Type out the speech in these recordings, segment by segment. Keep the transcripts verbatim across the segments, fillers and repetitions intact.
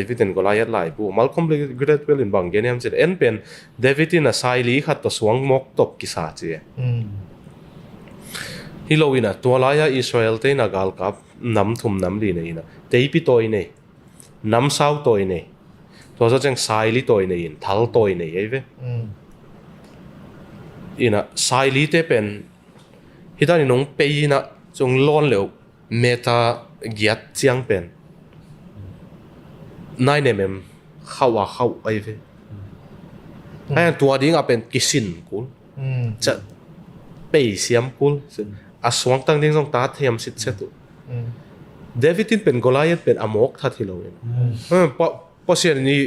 David and Goliath laibu. Malcolm Gladwell in bang gen hiam cih leh, en pen David in a saili khat tawh suang mawk tawp kisa ci e. Mm. Hi lo in a, tua lai-a Israel-te in a galkap nam thum nam li nei in a, teipi tawi nei, namsau tawi nei, tua zawh ciang saili tawi nei in, thal tawi nei ei ve. Mm. In a, sailite pen hi dan in hong pei in a, cung lawn leuh meta giat ciang pen nai nemem khauh a khauh ei ve. Mm. Ai, tua ding a pen kisin kul. Mm. Ca pei siam kul. A suangtang ding zong ta thiam sitset uh. Mm. David in pen Goliath pen a mawk that hi lo in. Mm. Eh, Pa-, Pasian in i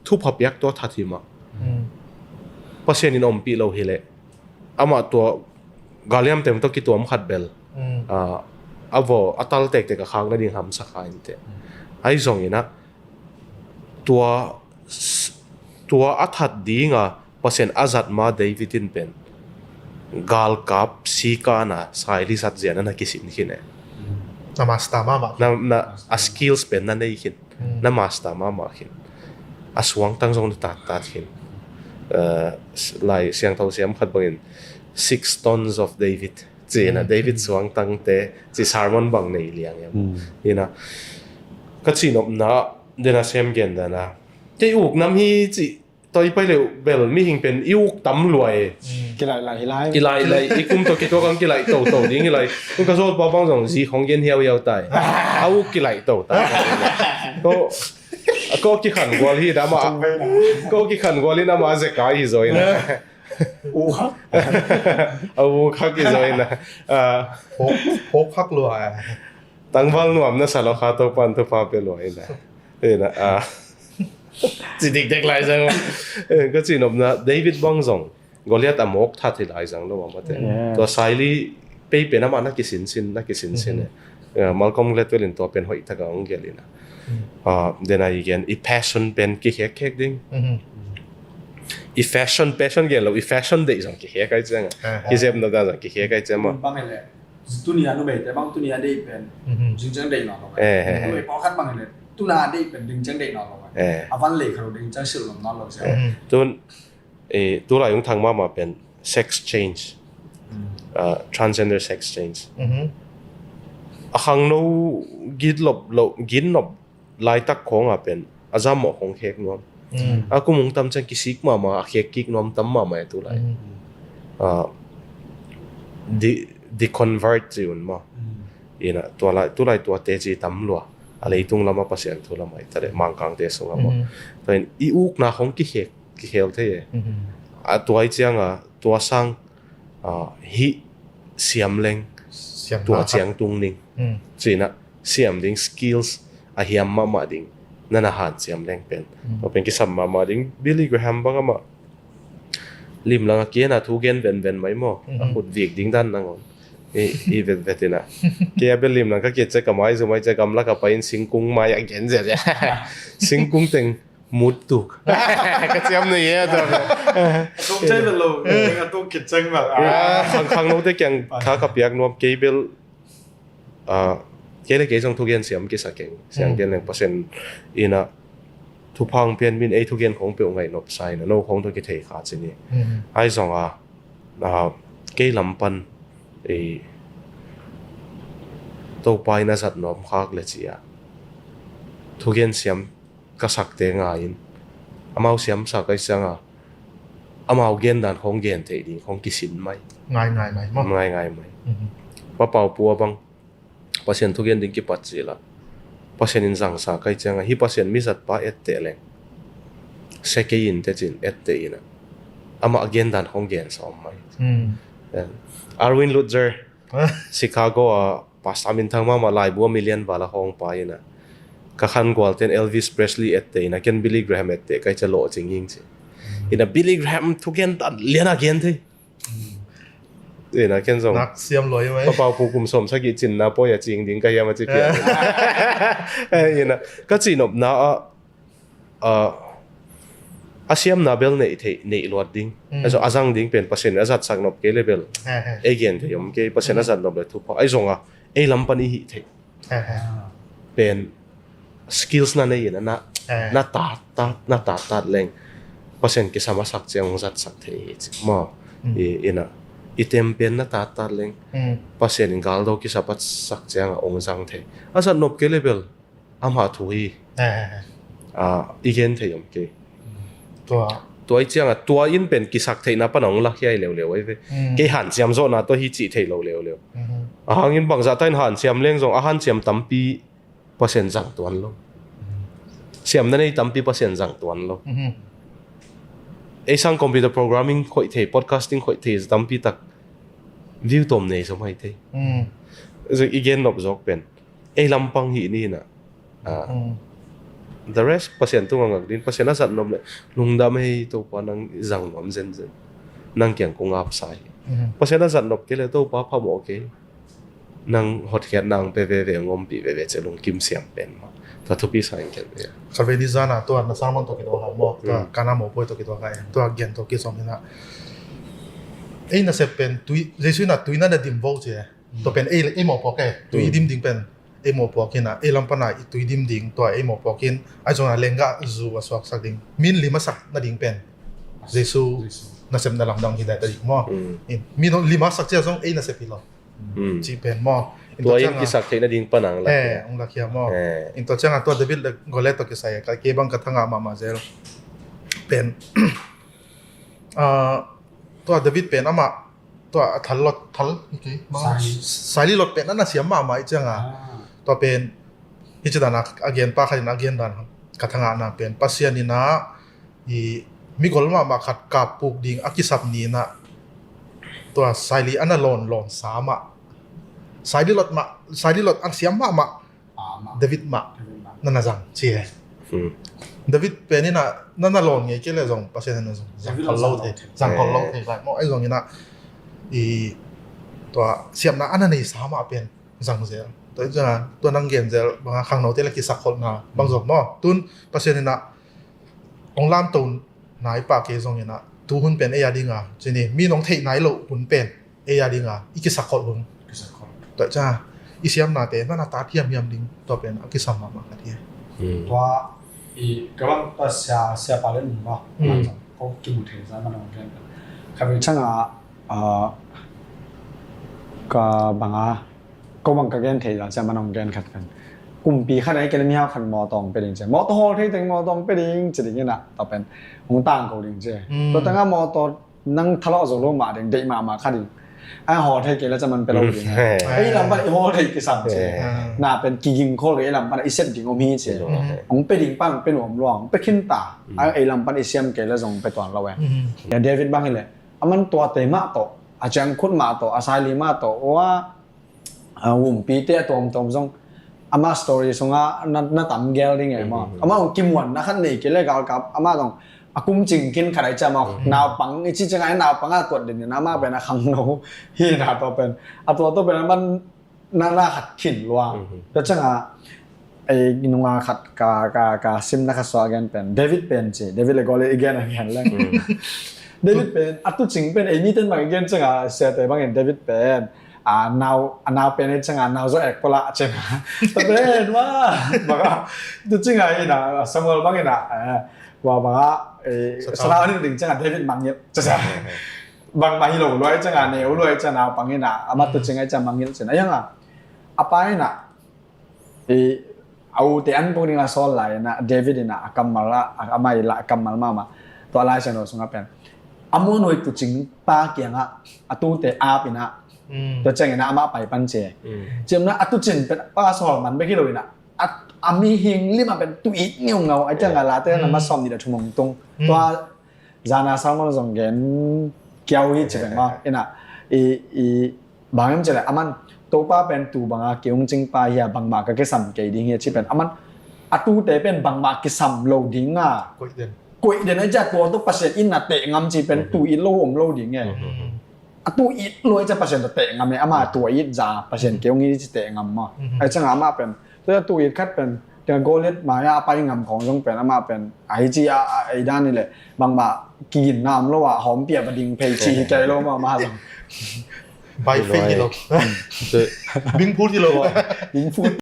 thupha piak tua that hi mah. Mm. Pasian in ompih lo hi leh, amah tua galliam tem tawh kituam khat bel, mm, ah, a vaw a tal tektek a khak nading hamsa kha inteh. Mm. Ahi zongin a, tua, tua a that ding a Pasian a zat ma David in pen galkap sika na saili zat zia na na kisin khin e. Na master mahmah. Na, na, a skills pen na nei khin. Mm. Na master mahmah khin. A suangtang zong na tattat khin. Eh, s-, Lai Siangtho siam khat bangin Six Stones of David. Ci na, mm, David suangtangte, ci sermon bang nei liang em. Mm. Ina, ka cinopna, dena sem gen dana. Kei uk nam hi ci, toi pai leu bel mihing pen i uk tam luai. Mm. Kilaih laih hi lai. Kilaih laih, i kum tawh kituak ang kilaih toto ding hi lai. Kum ka zawlpa bang zong zi khong gen hiauhiau tai. A uk kilaih to tai. Ko, ko kikhan gual hi dama. Ko kikhan gual hi dama zekai hi zoi na. Uk hak. A uk hak hi zoi na. Ah. Phawk, phawk hak luai. Tangval nuam na sa lo kha Topan thupha pe luai na. Ina, ah. Ci dikdek lai zang. Eh, ka cinopna, David bang zong Goliath a mawk that hi lai zang lo a mate. Yeah. Tua saili pei pen amah na kisinsin, na kisinsin, mhm, eh. Eh, Malcolm Gladwell in tua pen hoih taka hong gel ina. Mhm. Ah, dena i gen, i passion pen kikhekkhek ding. Mhm. I fashion, passion gel lo, i fashion deih zong kikhek ai ciang a. Ah. Kizepna dan zong kikhek ai ciang ma. Bang ele. Tuni a numeite bang tuni a deih pen, mhm, zingciang deih nawn lo. Eh, eh, eh. Numei pawlkhat bang hi leh tuna a deih pen zingciang deih nawn lo. Eh. A van lei khat lo zingciang silh lom nawn lo sia. Mhm. Tun, eh, tulai hong thang mahmah pen sex change. Mm. Ah, transgender sex change. Mhm. A khangno git lop lo, git nop laitak khawngah pen a zammawh khong khek nuam. Mm. A kum hong tam ciang kisik mahmah, a khek kik nuam tam mahmah e tulai. Mm. Ah, de-, deconvert ci un maw. Mm. Ina, tua lai, tulai tua teci tam lua. A leitung lama Pasian thu lamah i ta le, Mangkangte sungah maw. Mm. Tua in, i ukna khong kikhek, kikhel thei e. Mm. A tua i cianga, tua sang, ah, hih siam leng, siam tua ciang tung ning. Mm. Cina, siam ding skills a hiam mahmah ding, na na hanciam leng pen. Mm. Tua pen kisam mahmah ding, Billy Graham bang amah limlang a kian a thu gen venven mai maw, mm-hmm, a khut vik ding dan nangawn. I, i vetvet ina. Kei a bel limlang ka kiat ciang ka mai zu mai ciang gamla ka pai in singkung mai a gen zia zia. Singkung teng mut tuk. Ka ciam na ye a tua. A tuk cai vel lo, a tuk kit cang vel. Ah, khang, khangnote kiang kha ka piak nuam kei bel, ah, kei le kei zong thugen siam kisa keng. Siang, mm, gen leng Pasian ina thupha hong pian min ei thugen khong peuh ngaih nop sa ina no khong tawh kithei kha ci ni. Mm. Ai zong a, ah, kei lam pan, eh, Topa ina zat nuam khak le ci a. Thugen siam ka sakte ngai in. Amau siam sa kai siang a. Amau gen dan khong gen thei ding, khong kisin mai. Ngai ngai mai maw? Ngai ngai mai. Mhm. Pa Pau Pu a bang. Pasian thugen ding kipat ci la. Pasian in zang sa kai ciang a. Hi Pasian mi zat pa ette leng. Se kei in te cin ette ina. Amah gen dan khong gen sa om mai. Mm. Eh, Erwin Lutzer. Chicago a pastor minthang mahmah laibu a million val a hawng pa ina. Ka khan gualten Elvis Presley ette ina, ken Billy Graham ette, kai ca lawh cing ing ci. Ina Billy Graham thugen dan lian a gen thei. Ina ken zong. Nak siam lua hi mai. Pa Pau Pu kum sawm sagih cinna pawi a cing ding ka hiam a ci pian. Eh, ina, ka cinopna a, ah, a siamna bel neih theih, neih luat ding. Mm. A zo a zang ding pen Pasian a zatsak nop kei le bel. He, he. Ei gen thei om kei, Pasian a zat nop le thupha. Ai zong a, ei lam pan i hih theih. He, he. Pen skills na nei in a na, Eh. Na tattat, na tattat leng Pasian kisam a sak ciang hong zatsak thei hi ci maw. Mm. I, ina, i tempen na tattat leng, mm, Pasian in galdo kisap a sak ciang a hong zang thei. A zat nop kei le bel amah thu hi. Eh. Ah, i gen thei om kei. Tua. Tua i ciang a, tua in pen kisak theihna pan a hong lakhia hi leuleu ahi ve. Mm. Kei hanciam zawhna tawh hi cih thei lo leuleu. Mhm. A hangin bangzah ta in hanciam leng zong, a hanciam tampi Pasian zang tuan lo. Siamna nei tampi Pasian zang tuan lo. Mhm. Ei sang computer programming khoih thei, podcasting khoih thei, tampi tak view tawm nei zom hai thei. Mm. Zong i gen nop zawk pen ei lampang hi ni na. Ah. Mm. The rest Pasian tungah ngak din, Pasian a zat nop le lungdam ei Topa, nang zang nuam zenzen. Nang kiang kong apsa hi. Mhm. Pasian a zat nop kei le Topa phamawh kei. Nang hotkhiat nang pe veve, ngompi veve, ci lungkim siam pen maw. Tua thupi sa in ken ve. Ka ve ni zana tua na sermon tawh kituak kha maw. Tua, mm, kana mawpuai tawh kituak kha e. Tua gen tawh kisawm hi na. Ei nasep pen tui, Jesu in a tui na na dim vo ci e. Mm. Tua pen ei, ei mawpuak e. Tui, mm, dim ding pen ei mawpuak hi na. Ei lam pan a i tui dim ding tua ei mawpuak hi na. Ai zong a lenggah zu a suaksak ding. Min lim a sak nading pen Jesu, Jesu nasepna lamdang hi dai ta ding maw. Mm. Min lim a sak ci a zong ei nasep hi lo. Hmm. Cih pen maw. Tua in kisak theih nading pan ang lakhia. Eh, ang lakhia maw. Eh. In tua ciangin tua David le Goliath tawh kisai a, ka kei bang ka thangah mahmah zel. Pen. Ah, tua David pen amah, tua a thal lot, thal, okay, bang, saili, saili lot pen a na siam mahmah i ciangin. Ah. Tua pen, hi ci dan a, a gen pa khat in a gen dan, ka thangahna pen Pasian in a, i migol mahmah khat kap puk ding a kisap ni-in ah tua saili a na lawn lawn sa mah, saili lot mah, saili lot a siam mahmah, ah, mah, David mah, David mah na na zang ci e. Hmm. David pen in ah na na lawn ngei kei leh zong Pasian in ah zong zang khol lo thei, zang khol lo thei lai maw. Ahi zongin ah i tua siamna a na nei sa mah pen zang zel. Tua, tua nang gen zel bang a khangnote le kisakholhna bang zong maw. Tun Pasian in ah hong lamto nai pah kei zongin ah, tu hun pen ei a ding a, ci ni, mi nong theih nai loh hun pen ei a ding a, i kisakholh hun. Kisakholh. Tua ciang i siamnate na na tat hiamhiam ding, tua pen a kisam mahmah khat hi. Hmm. Tua i ka bang tua sia, sia pa le nung ba. Hmm. Ko kimu thei za man hong gen. Ka ve ciang a, ah, ka bang a, ko bang ka gen thei za sia man hong gen khat pen. Kumpi khat a i kei le mihau khat mawtaw hong pia ding ci. Mawtaw hawl thei teng mawtaw hong pia ding ci ding in ah, tua pen hong tangko ding ci. Hmm. Tua teng a mawtaw nang thalawh zo lo mah ding, deih mahmah kha ding. A hawl thei kei le ca man pia lo ding. Hmm. Ei lam pan i hawl thei kisam ci. Hmm. Na pen kiging khol kei, ei lam pan i sep ding om hi ci. Hmm. Hong pia ding pan hong pia nuam lua, hong pia khin ta. Hmm. A ei lam pan i siam kei le zong pia tuan lo e. Hmm. Ya David bang hi le, a man tuate mah tawh, a ciangkhut mah tawh, a saili mah tawh, ua, a, umpite a tuamtuam zong amah story sungah na, na tam gel ding e maw. Mhm. Amah hong kimuanna khat nei kei le galkap, amah zong a kum cing khin khat ahi ciang maw, mhm, naupang i ci ciangah, naupang a tuat den in amah pen a khangno hi na, tua pen, a tua tua pen a man na, na khat khin lua. Mhm. Tua ciangah ei nunga khat ka, ka, ka simna khat suah a gen pen David pen ci, David le Goliath i gen a gen leng. Mhm. David pen a tucing pen ei mite in bang i gen ciangah, siate bangin David pen a nau, a nau pen i ciangah nau zaw ek pua lah ciangah, ta pen mah bang a, tu ciangah i na Samuel bangin ah, eh, wa bang a, eh, sathau, sathau a ning ding ciangah David mangngilh, ciangah bangmah hi lo lua i ciangah, neu lua i ciangah, naupang in ah, amah tu ciangah i ciangah mangngilh ciangah, a yang a, a pa in ah, i, a ute an pung ding a sawl lai in ah, David in ah, a kammal ah, a, amah i la, a kammal mahmah. Tua Lai Siangtho sungah pen a muanhuai tucing pa kiangah a tute ap in ah, mm, tua ciangin ah amah pai pan ci. Mm. Ciamna a tucin pen pa sawl man bek hi lo in ah, a, a mihing lim ah pen tu it ngeungau, a ciangah Late na, mm, ma sawm nih le thum hong tung. Mm. Tua zana sermon zong gen kiau hi ci pen maw. Ina, i, i, bang em ci le, aman, Topa pen tu banga kei hong cing pa hi a, bangmah ka kisam kei ding hi a ci pen, aman, a tute pen bangmah kisam lo ding a. Koih den. Koih den a ci a, tua tu Pasian in na teh ngam ci pen, tu it lo om lo ding e. Mhm. A tu it lo a ci a Pasian ta teh ngam e, ama tua it za, Pasian kei hong it ci teh ngam maw. Mhm. A ciang ama pen, tua tu it khat pen, tua Goliath mai-ah a pai ngam khawng zong pen, amah pen, a hi ci a, a, ei dan hi leh, bangmah kiginna om lo a, hawmpi a va ding phei ci hi kei lo mah, amah zong. By faith hi lo. Bingphut hi lo. Bingphut.